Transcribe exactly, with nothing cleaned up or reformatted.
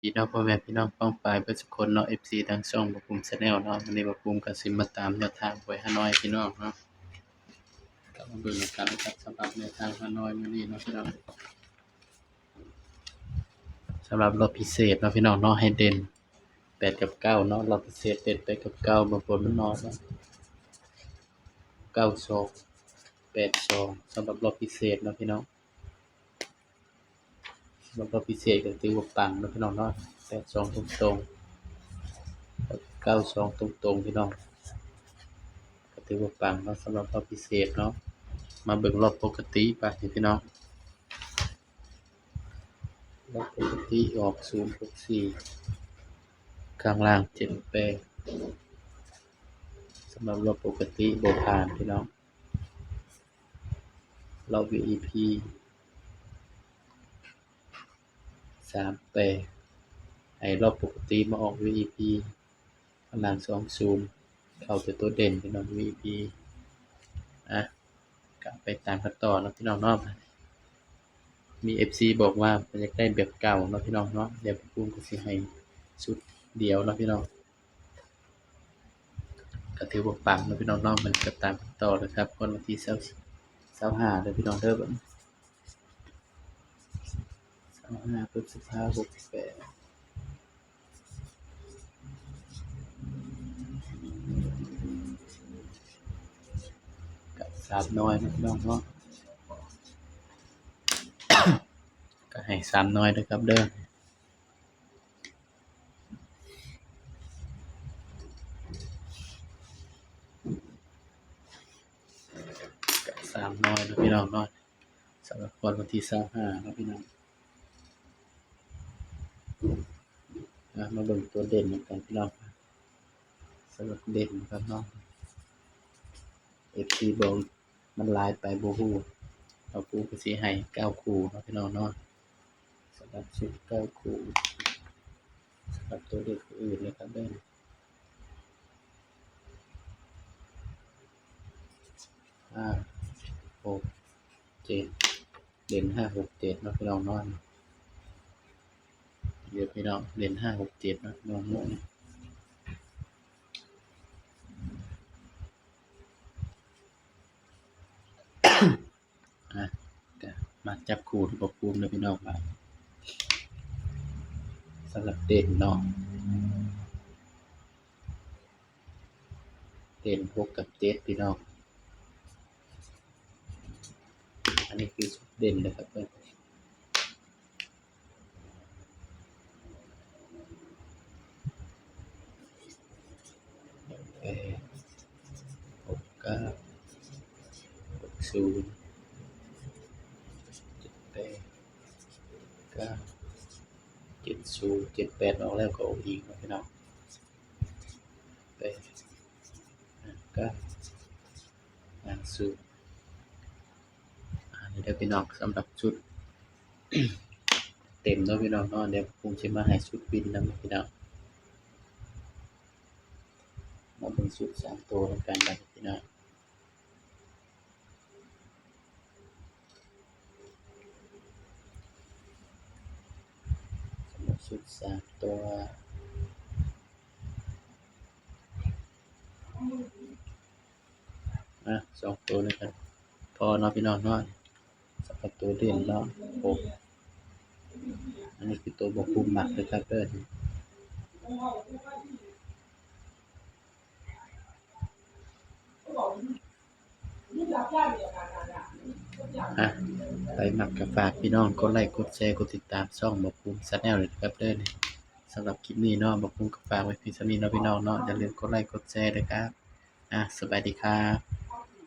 ดีเนาะ พ่อแม่พี่น้องป้องปายเบิดสุคนเนาะ เอฟซี ทางช่องบ่าวภูมิ Channel เนาะ มื้อนี้บ่าวภูมิก็สิมาตามแนวทางหวยฮานอยพี่น้องเนาะ ก็มาเบิ่งนำกันนะครับ สำหรับแนวทางฮานอยมื้อนี้เนาะพี่น้อง สำหรับรอบพิเศษเนาะพี่น้องเนาะ ให้เด่นแปดกับเก้าเนาะ รอบพิเศษเด่นแปดกับเก้า บ่าวภูมิมันน้อยเนาะ เก้าสอง แปดสอง สำหรับรอบพิเศษเนาะพี่น้อง สำหรับรอบพิเศษก็ถือว่าปังเนาะพี่น้องเนาะ แปดสอง ตรงๆ เก้าสอง ตรงๆ พี่น้อง ก็ถือว่าปังเนาะ สำหรับรอบพิเศษเนาะ มาเบิ่งรอบปกติไปพี่น้อง รอบปกติออก ศูนย์หกสี่ ข้างล่าง เจ็ดแปด สำหรับรอบปกติบ่ผ่านพี่น้อง รอบ วี อี พี สามแปด ให้รอบปกติมาออก วี อี พี ข้างล่าง สองศูนย์ เข้าแต่ตัวเด่นพี่น้อง วี อี พี อ่ะ ก็ไปตามกันต่อเนาะพี่น้องเนาะ มี เอฟซี บอกว่าเพิ่นอยากได้แบบเก่าเนาะพี่น้องเนาะ เดี๋ยวบ่าวภูมิก็สิให้ชุดเดียวเนาะพี่น้อง ก็ถือว่าปังเนาะพี่น้องเนาะ มันก็ตามกันต่อนะครับ งวดวันที่ซาว ซาวห้าเด้อพี่น้องเด้อ บัดนี้ ซาวห้า พฤษภา หกแปด ก็สามน้อยเนาะพี่น้องเนาะ ก็ให้สามน้อยเด้อครับเด้อ ก็สามน้อยเนาะพี่น้องเนาะ สำหรับงวดวันที่ซาวห้าเนาะพี่น้อง อ่ะ มาเบิ่งตัวเด่นนำกันพี่น้อง สำหรับเด่นนะครับเนาะ เอฟซี บอกมันหลายไปบ่ฮู้ บ่าวภูมิก็สิให้เก้าคู่เนาะพี่น้องเนาะ สำหรับชุดเก้าคู่ สำหรับตัวเด่นอื่นนะครับเด้อ ห้า หก เจ็ด เด่น ห้า หก เจ็ด เนาะพี่น้องเนาะ เดี๋ยวพี่น้อง เด่น ห้า หก เจ็ด เนาะพี่น้องเนาะ อ่ะ ก็มาจับคู่ที่บ่าวภูมิเด้อพี่น้อง มา สำหรับเด่นเนาะ เด่น หก กับ เจ็ด พี่น้อง อันนี้คือชุดเด่นนะครับเด้อ แปด หกเก้า หกศูนย์ เจ็ดแปด เก้า เจ็ดศูนย์ เจ็ดแปด ออกแล้วก็ออกอีกเนาะพี่น้อง แปด ห้าเก้า ห้าศูนย์ อันนี้เด้อพี่น้อง สำหรับชุด เต็มเนาะพี่น้องเนาะ เดี๋ยวผมจะมาให้ชุดวินนำพี่น้อง มาเบิ่งชุดสามตัวนำกันบัดนี้พี่น้อง สำหรับชุดสามตัว อ่ะ สองตัวนี้กัน พอเนาะพี่น้องเนาะ สำหรับตัวเด่นเนาะ หก อันนี้คือตัวบ่าวภูมิมักเลยครับเด้อ อ่ะ ไปมักก็ฝากพี่น้องกดไลค์ กดแชร์ กดติดตามช่องบ่าวภูมิ Channel เลยนะครับเด้อ สำหรับคลิปนี้เนาะ บ่าวภูมิก็ฝากไว้เพียงเท่านี้เนาะพี่น้องเนาะ อย่าลืมกดไลค์ กดแชร์ด้วยครับ อ่ะ สบายดีครับ